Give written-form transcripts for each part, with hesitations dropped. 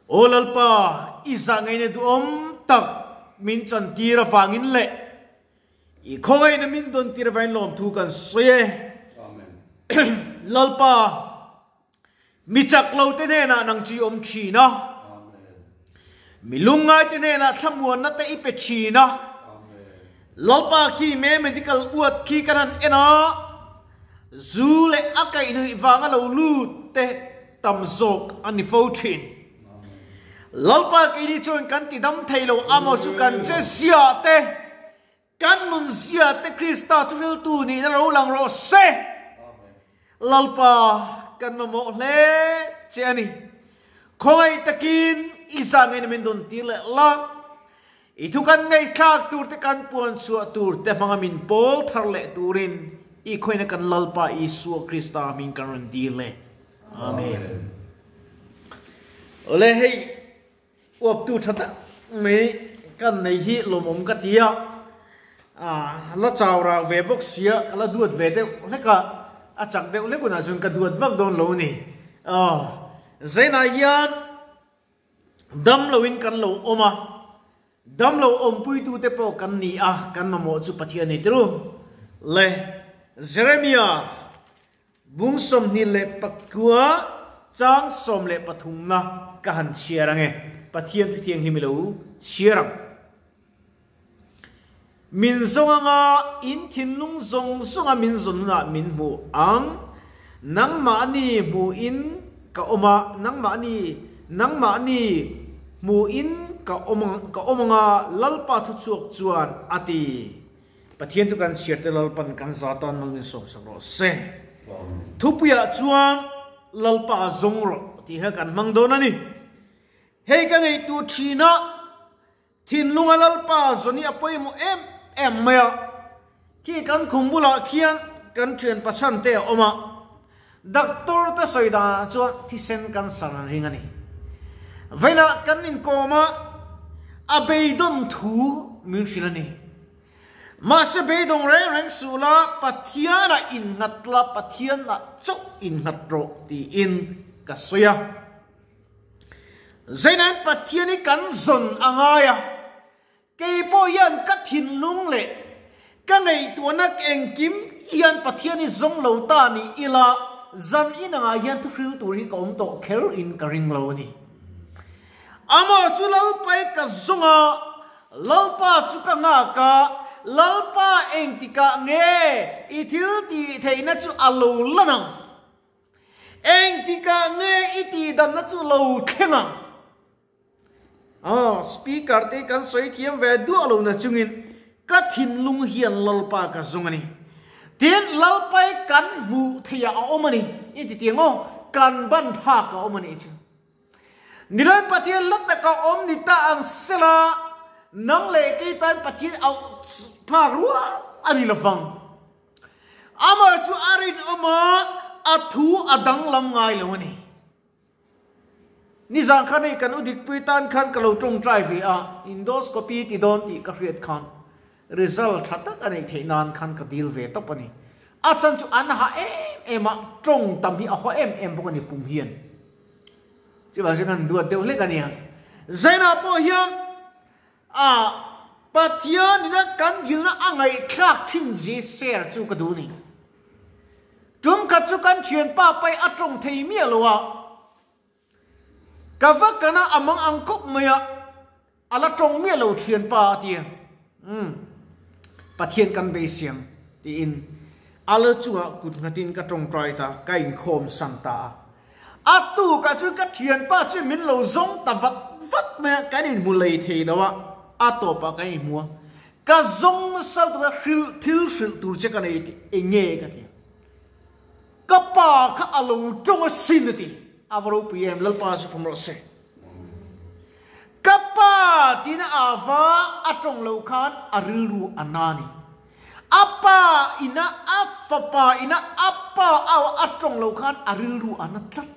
Aw Lalpa, i zahngaihna duhawm tak min chantir avangin leh i khawngaihna min dawntir avangin lawmthu kan sawi e. Lalpa, mi chak lote hnenah nang chu i awm thin a, mi lungngaite hnenah thlamuanna te i pe thin a. Lalpa khi me medical uat khi kan han en a, zu leh a kaihhnawih vanga lo lut te tam zawk a ni fo thin. Lalpa keini chuan kan ti dam thei lo amaw chu kan che zia te, kan nun zia te Krista thuhriltu nihna lo lang rawh se. Lalpa kan mamawh hle che a ni. Khawngaih takin i zah ngei na min dawn tir leh la. I thu kan ngaihthlak tur te kan puan chhuah tur te hmanga min pawl thar leh turin i khawina kan Lalpa Isua Krista hming kan rawn dil e. Amen. Awle hei uaptu tha tak mai kan nei hi lawmawm ka ti a, la chau rau ve bawk sia ka la duat ve deuh hlek a, a chak deuh hlek hunah chuan ka duat vak dawn lo a ni. Zainah hian Dam loin kan lo awm a, dam lo awmpuitute pawh kan ni a, kan mamawh chu Pathian ni tiru. Le Jeremia bung 24 chang 13 na ka han chhiar ange, Pathian thu thianghlim i lo chhiar ang. Min zawng anga in thinlung zawng zawnga min zawn hunah min hmu ang. Nangmahni hmuhin ka awm a, nangmahni, nangmahni hmuhin ka awm ka awm anga Lalpa thuchhuak chuan a ti. Pathian chu kan chhiar te Lalpan kan za tan mal min sawmsak rawh se. Thupuiah chuan Lalpa zawng rawh tih kha kan hmang dawn a ni. Hei ka ngaihtuah thin a. Thinlunga Lalpa zawn hi a pawimawh em em mai a, khi kan khum bulah khian kan thian pachhan te a awm a, doctor te sawi danah chuan thisen cancer an ring a ni. Vawiinah kan inkawm a, a beidawn thu min hrilh a ni. Mahse beidawng reng reng suh la, Pathianah innghat la, Pathianah chauh innghat rawh tiin ka sawi a. Zeinain Pathian hi kan zawn a ngai a, kei pawh hian ka thinlung leh ka ngaihtuahna engkim hian Pathian hi zawng lo ta ni ila, zan inangah hian thuhril tur hi ka awm tawh kher in ka ring lo a ni. Amah chu Lalpa i ka zawng a, Lalpa chu ka nghak a, Lalpa engtikah nge i thil tih theihna chu a lo lan ang? Engtikah nge i tihdamna chu lo thleng ang? Aw, speaker te kan sawi thiam ve duah lo na chungin ka thinlung hian Lalpa ka zawng a ni. Tin, Lalpai kan hmuh theihah a awm a ni. I ti tiang aw, kan ban phak a awm a nih chu. Nilawi Pathian la taka awm ni ta ang sela, nang leh kei tan Pathian auh phak rual a ni lovang. Amah chu a rinawm a, a thu a danglam ngai lo a ni. Nizan khan hei kan u dikpui tan khan ka lo tawngtai ve a, endoscopy ti dawn tih ka hriat khan result tha tak a neih theih nan khan ka dil ve tawp a ni. A chhan chu an ha em em a, tawng tam hi a haw em em bawk a ni pum hian. Chuvang chuan kan duat deuh hlek a nia. Zainah pawh hian A Pathian ina kan dilna a ngaihthlak thin zi share chu ka duh ni. Tum khat chu kan thianpa pai a tawng thei miah lo a, ka va kana a mang ang khawp mai a, a la tawng miah lo thianpa a ti a, umm Pathian kan beisiam tiin a la chungah kut nghatin ka tawngtai ta, ka inkhawm san ta a. A tukah chuan ka thianpa chu min lo zawng ta vat vat mai a, kan inhmu lei thei lo a, a tawpah kan inhmu a, ka zawng nasa lutuk a, hrilh thil hrilh tur che ka nei tih eng nge ka ti a, ka pa kha a lo tawng asin a ti, a va ropui em, Lalpa chu fam rawh se. Ka pa tiin a va a tawng loh khan a rilru a na a ni. A pa ina a fapa ina a pa au a tawng loh khan a rilru a na tlat.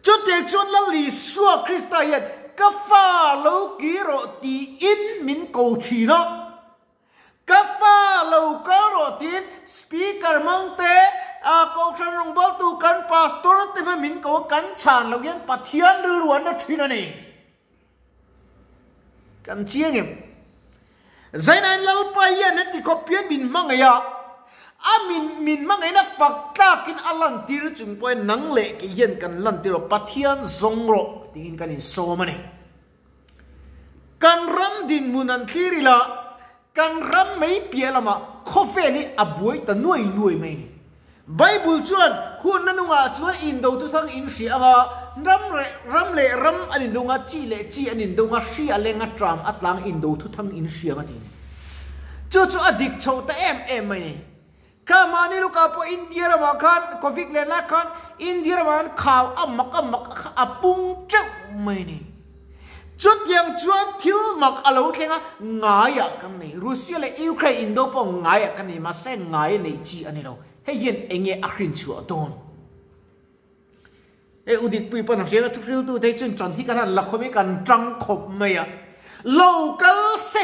Chutiang chuan Lal Isua Krista hian ka fa lo kir rawh tiin min ko thin a. Ka fa lo kal rawh tiin speaker hmang te, Kohhran rawngbawltu kan Pastor te hma min ko a kan chhan loh hian Pathian rilru an la thin a ni. Kan chiang em? Zainain Lalpa hian heti khawp hian min hmangaih a, a min min hmangaihna fak tlakin a lantir chung pawhin nang leh kei hian kan lantir lo, Pathian zawng rawh tiin kan insawm a ni. Kan ram dinhmun an thlir ila, kan ram mai piah lamah khawvel hi a buai ta nuai nuai mai a ni. Bible chuan hun na nungah chuan indo thuthang in hria anga ram leh ram leh ram an indo anga chi leh chi an indo anga hri a leng a tram a tlang indo thuthang in hria anga ti a ni. Chu chu a dik chho ta em em mai a ni. Kha mahni lukah pawh India ramah khan Covid leh lai khan India ramah khan khau a mak a mak a pung teuh mai a ni. Chutiang chuan thil mak a lo thleng a, ngaiah kan nei. Russia leh Ukraine indo pawh ngaiah kan nei, mahse ngai neih chi a ni lo. Hei hian eng nge a hrinchhuah dawn? Hei u Dikpui pawn a hriat a, thuhriltute hi chuan chan hi kan han la khawp i kan tang khawp mai a. Lo kal se,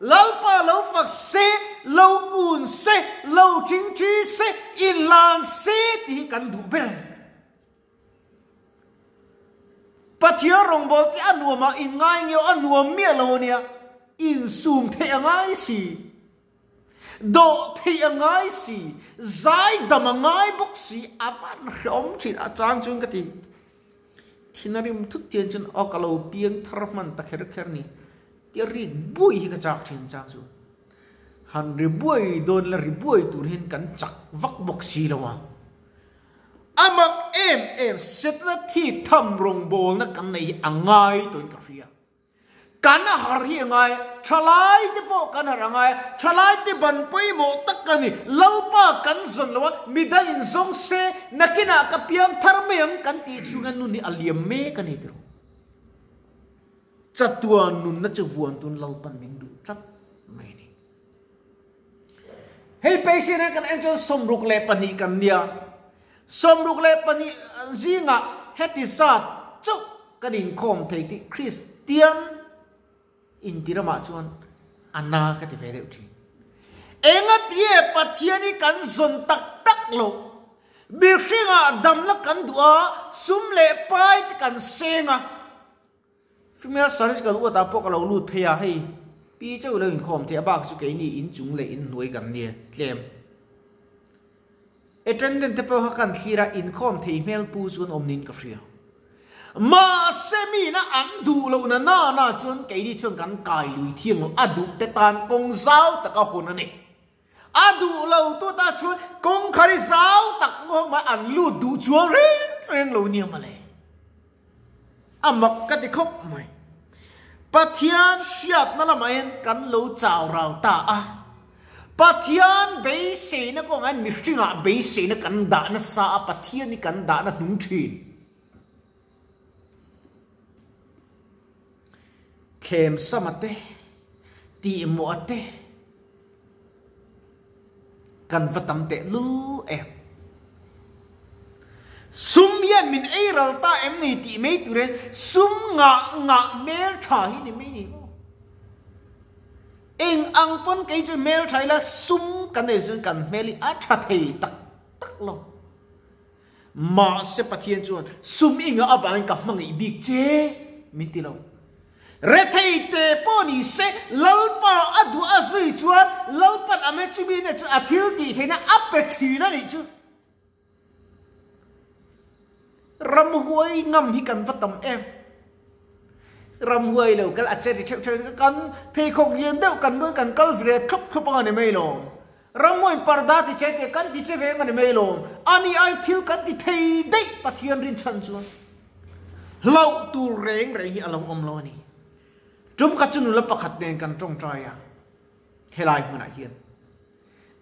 Lalpa lo fak se, lo kun se, lo thingthi se, inlan se tih hi kan duh ber a ni. Pathian rawngbâwl te a nuam a, in ngai ngeuh a nuam miah lo a nia, insum theih a ngai si, dawh theih a ngai si, zai dam a ngai bawk si, a van hrehawm thin a chang chuan ka ti. Thin a rim thut thian chuan aw ka lo piang thar hman ta kher kher ni, tia rik buai hi ka chak thin chang chu. Han ri buai dawn la ri buai tur hian kan chak vak bawk si lo a. A mak em em, Setana thik tham rawngbawlna kan nei hi a ngai tawhin ka hria. Kan har hi a ngai, thalai te pawh kan har a ngai, thalai te ban pawimawh tak a ni. Lalpa kan zawn lo a, midang in zawng se, nakinah ka piang thar mai ang kan tih chhunga nun hi a liam mek a ni tiraw. Chatuan nunna chu vuan tun Lalpan min duh tlat mai a ni. Hei patient hi kan en chuan 62 kan nia. 62 zingah heti zat chauh kan inkhawm thei tih Kristian inti ramah chuan a na ka ti ve deuh thin. Engatie Pathian hi kan zawn tak tak loh? Mihringah damna kan duh a, sum leh pai te kan seng a. Female Surgical Ward ah pawh ka lo lut phei a, hei pi chauh lo inkhawm thei a bak chu keini inchung leh inhnuai kan nia tlem. Attendant te pawh kha kan thlir a, inkhawm thei hmel pu chuan awm niin ka hria. Mahse mina an duh loh na na na chuan keini chuan kan kai lui thiang lo, a duh te tan kawng zau taka hawn a ni. A duh lo tu ta chuan kawngkhar hi zau tak ngawng mai an lut duh chuang reng reng lo nia mawle. A mak ka ti khawp mai. Pathian hriatna lamah hian kan lo chau rau ta a. Pathian beiseina kawngah hian mihringah beiseina kan dah nasa a, Pathian hi kan dahna hnung thin. Thlem sama te, tihmawh a te kan va tam teh lul em. Sum hian min ei ral ta em ni tih mai tur hian sum ngah ngah hmel tha hi ni mai ni maw. Eng ang pawn kei chu hmel tha ila sum kan nei chuan kan hmel hi a tha thei tak tak lo. Mahse Pathian chuan sum i ngah avangin ka hmangaih bik che min ti lo. Rethei te pawh ni se Lalpa a duh a zui chuan Lalpan a me chumi na chu a thil tih theihna a pe thin a nih chu. Ramhuai ngam hi kan va tam em. Ramhuai lo kal a che ri theuh theuh kan pheikhawk lian deuh kan bul kan kal ve thlup thlup ang a ni mai lo. Ramhuai parda ti che teh kan ti che ve ang a ni mai lo. Ani ai thil kan ti thei daih Pathian rinchhan chuan hlauh tur reng reng hi a lo awm lo a ni. Tum khat chu nula pakhat nen kan tawngtai a, helai hmunah hian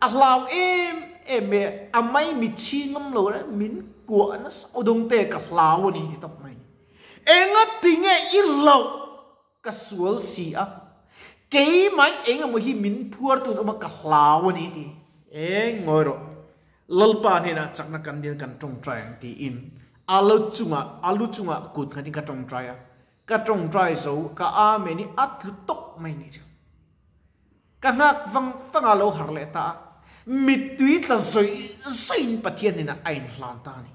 a hlau em em mai a, a mai mitchhi ngam lo reng min kuah nasa udawngte ka hlau a ni ti tawp mai a ni. Engatinge i hlauh ka sual si a, keimah eng emaw hi min phuar tun awm a ka hlau a ni ti. Eng ngawi rawh, Lalpa hnenah chakna kan dil kan tawngtai ang tiin a lu chungah a lu chungah kut nghatin ka tawngtai a, ka tawngtai zo ka amen hi a tlu tawp mai ni chu. Ka nghak vang vang a lo harh leh ta a. Mittui tla zawih zawihin Pathian hnenah a inhlan ta a ni.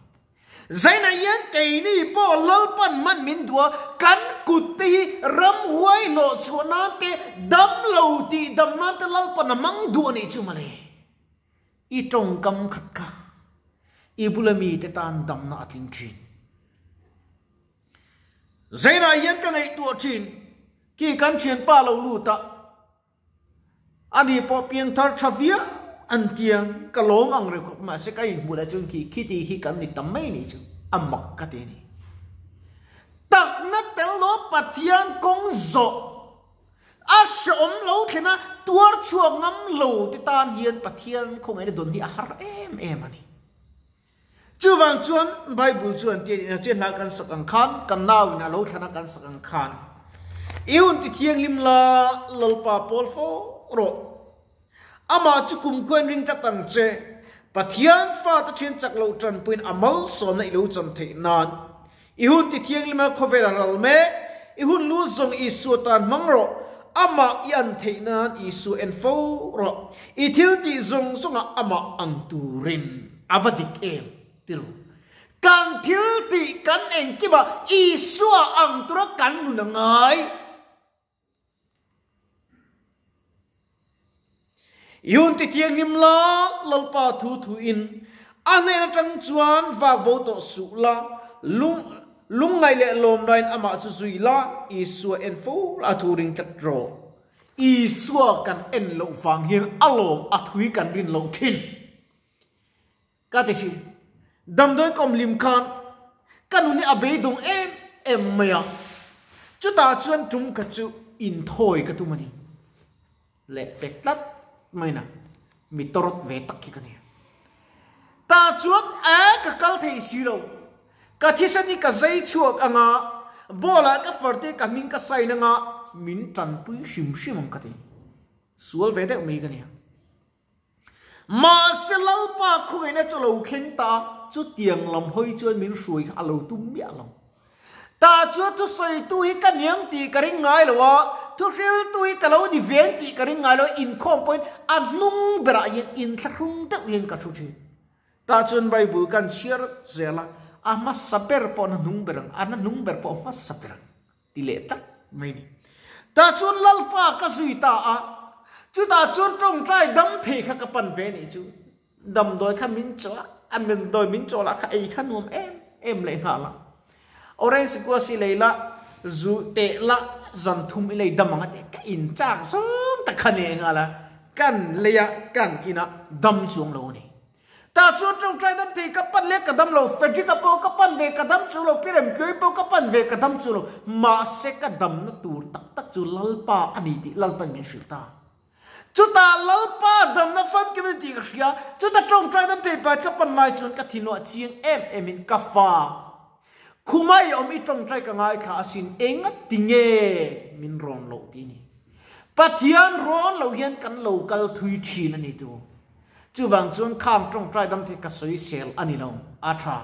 Zainah hian keini pawh Lalpan man min duh a, kan kut te hi ramhuai hnawh chhuah nan te, dam lo tih dam nan te Lalpan a hmang duh a nih chu mawle. I tawngkam khat kha i bula mite tan damna a tling thin. Zainah hian ka ngaihtuah thin, khi kan thianpa lo lut a, Ani pawh piangthar tha viau an tia, ka lawm ang reng khawp mahse ka inhmuh leh chuan khi khiti hi kan ni tam mai ni chu a mak ka ti a ni. Takna tel lo Pathian kawng zawh a hreawm lo thlen a, tuar chhuak ngam lo te tan hian Pathian khawngaihna dawn hi a har em em a ni. Chuvang chuan Bible chuan ti a nih na chian hla kan sak ang khan, kan nauin a lo thlan a kan sak ang khan, I hun ti thianghlim la, Lalpa pawl fo rawh. Amah chu kumkhuain ring tlat ang che. Pathian fate thian chak loh tanpuiin a malsawmna i lo chan theih nan. I hun ti thianghlim la khawvel a ral mek. I hun lu zawng Isua tan hmang rawh. Amah i an theih nan Isua en fo rawh. I thil tih zawng zawngah amah ang turin a va dik em ti ru. Kan thil tih kan engkimah Isua ang tura kan nun a ngai. Yun ti thianghlim la, Lalpa thu thuin a hnen atang chuan vak bo tawh suh la, lung lungngaih leh lawm laiin amah chu zui la, Isua en fo la a thu ring tlat rawh. Isua kan en loh vang hian a lawm a thui kan rin loh thin. Ka ti thin. Damdawi kawm lim khan ka nun hi a beidawng em em mai a. Chutah chuan tum khat chu inthawi ka tum a ni. Leh pek tlat mai na mi tawrawt ve tak hi ka ni. Tah chuan a ka kal thei si lo. Ka thisen hi ka zai chhuak ang a, ball ah ka farte ka hming ka sign ang a, min tanpui hrim hrim ang ka ti. Sual ve deuh mai ka ni a. Mahse Lalpa khawngaihna chu a lo thleng ta a, chutiang lam hawi chuan min hruai kha a lo tum miah lo. Tah chuan thusawitu hi ka niang tih ka ring ngai lo a, thuhriltu hi ka lo ni veng tih ka ring ngai lo a, inkhawm pawhin a hnung berah hian inthlahrung deuh hian ka thu thin. Tah chuan Bible kan chhiar zel a, a hmasa ber pawh a hnung ber ang, a hnung ber pawh a hmasa ber ang. Ti leh tlat mai ni. Tah chuan Lalpa ka zui ta a, chutah chuan tawngtai dam thei kha ka pan ve nih chu. Damdawi kha min chaw a, a damdawi min chaw lah kha ei kha nuam em em leh nghal a. Orange kuasi lei la, zu teh la, zan thum i lei dam ang a ti a, ka in chak zawng tak kha ni nghal a, kan lei a, kan in a, dam chuang lo a ni. Tah chuan tawngtai dam thei ka pan leh ka dam lo, Frederick-a pawh ka pan ve ka dam chu lo, Pi Remkiawi pawh ka pan ve ka dam chu lo, mahse ka damna tur tak tak chu Lalpa a ni tih Lalpa'n min hrilh ta. Chutah Lalpa damna famkim a ni tih ka hria, chutah tawngtai dam thei pakhat ka pan lai chuan ka thinlung a chiang em em in ka fa khuma i awm i tawngtai ka ngaithla asin engati nge min rawn loh tih a ni. Pathian rawn lo hian kan lo kal thui thin a ni tu. Chuvang chuan khang tawngtai dam thei ka sawi sel a ni lo, a tha.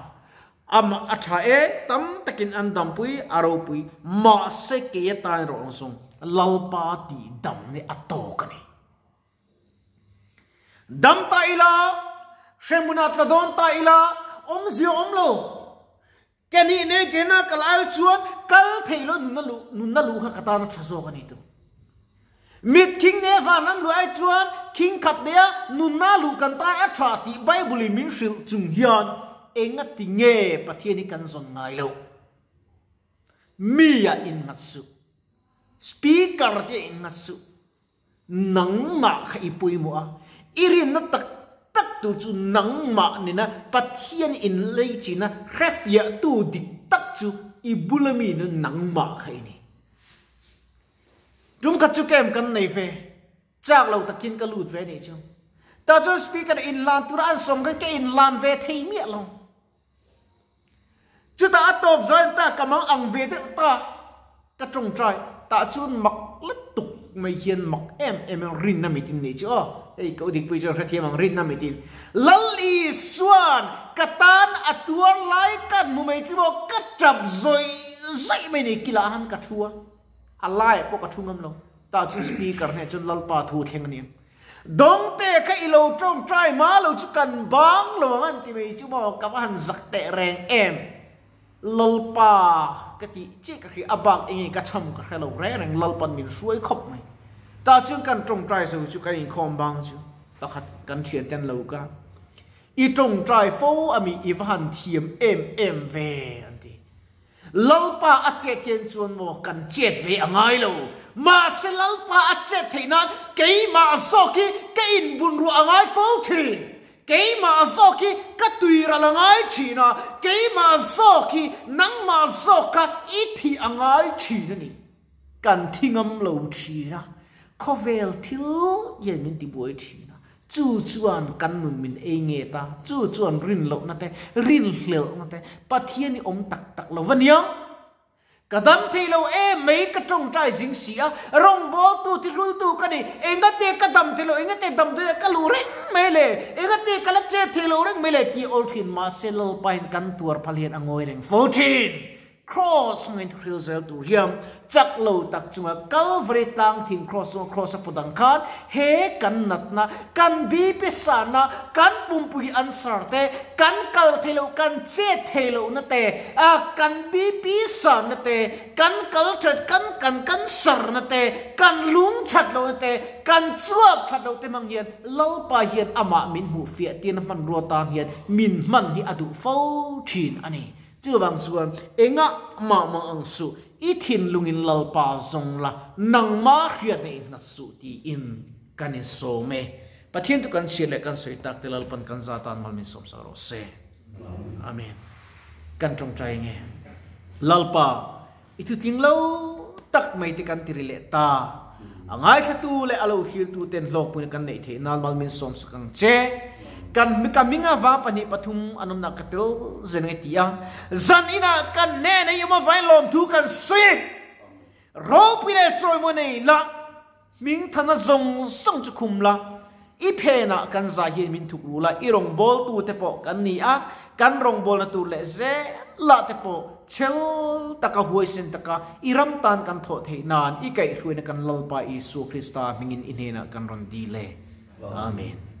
Amah a tha e, tam takin an dampui, a ropui, mahse kei atan erawh ang zawng Lalpa tih dam nih a tawk a ni. Dam ta ila, hremhmunah tla dawn ta ila, awmzia awm lo. Ke nih nei ke na kal ai chuan kal thei lo nunna luh nunna luh kha ka tan a tha zawk a ni tu. Mit khing ne van lam luh ai chuan khing khat neia nunna luh kan tan a tha tih Bible in min hrilh chung hian enga ti nge Pathian hi kan zawn ngai lo. Mi ah in nghat suh. Speaker te ah in nghat suh. Nangmah kha i pawimawh a, i rinna tak tak tur chu nangmah nena Pathian in lei china hrefiahtu dik tak chu i bula mi nu nangmah kha i ni. Tum khat chu camp kan nei ve, chak lo takin ka lut ve nih chu. Tah chuan speaker inhlan tura an sawm khan ka inhlan ve thei miah lo. Chutah a tawp zain ta ka mang ang ve deuh ta ka tawngtai tah chuan mak lutuk mai hian mak em em in rinna mitin nih chu aw hei ka udikpui chuan hrethiam ang rinna mitin Lal Isuan ka tan a tuar lai ka hmu mai chu maw ka tap zawih zawih mai ni kilah han ka thu a a laiah pawh ka thu ngam lo tah chuan speaker hneh chuan Lalpa thu thleng a ni ang. Dawngte kha i lo tawngtai ma lo chu kan bang lo ang an ti mai chu maw ka va han zak teh reng em. Lalpa ka tih chiah ka hria a bak enge ka cham ka hre lo reng reng Lalpan min hruai khawp mai. Tah chuan kan tawngtai zo chu kan inkhawm bang chu pakhat kan thian ten lo ka i tawngtai fo ami i va han thiam em em ve an ti. Lalpa a chet hian chuan maw kan chet ve a ngai lo. Mahse Lalpa a chet theih nan keimah zawk hi ka inbunruah a ngai fo thin. Keimah zawk hi ka tuiral a ngai thin a, keimah zawk hi nangmah zawk kha i thih a ngai thin a ni. Kan thi ngam lo thin a, khawvel thil hian min tibuai thin a. Chu chuan kan nun min ei nget a, chu chuan rin lohna te, rinhlelhna te, Pathian i awm tak tak lo va niang. Ka dam thei lo em mai, ka tawngtai zing si a, rawngbawltu tihlultu ka ni, engate ka dam thei lo, engate damdawiah ka luh reng mai le, engate ka la chet thei lo reng mai le tih awl thin mahse Lalpain kan tuar phal hian a ngawi reng fo thin. Kraws hmangin thuhril zel tur hian chak lo tak chunga Kalvari tlang thing kraws chunga kraws a put ang khan he kan natna, kan BP sanna, kan pumpui answer te, kan kal thei loh, kan chet thei lohna te, kan BP sanna te, kan kal that, kan kan kan sarna te, kan lung that lohna te, kan chuak that loh te hmang hian Lalpa hian amah min hmuh fiah tirna hmanrua tan hian min hman hi a duh fo thin a ni. Chuvang chuan engah mah mang ang suh, i thinlungin Lalpa zawng la, nangmah hriatna i nghat suh tiin kan insawm e. Pathian chu kan chhiat leh kan sawi tak te Lalpan kan za tan mal min sawm sak rawh se. Amen. Kan tawngtai nge. Lalpa, i thutling lo tak mai te kan ti ri leh ta. A ngaithlatu leh a lo thlirtu ten hlawkpuina kan neih theih nan mal min sawm sak ang che. Kan ka minga va pahnih pathum an awmna ka tel zen nge ti a. Zan inah kan hnena i awm avain lawmthu kan sawi. Ropui leh chawimawi nei la. Hmingthana zawng zawng chu khum la, i phenah kan zah hian min thuk ru la, i rawngbawltute pawh kan ni a, kan rawngbawlna tur leh zelah te pawh chhel taka huaisen taka i ram tan kan thawh theih nan i kaihhruaina kan Lalpa Isua Krista hmingin i hnenah kan rawn dil e. Amen.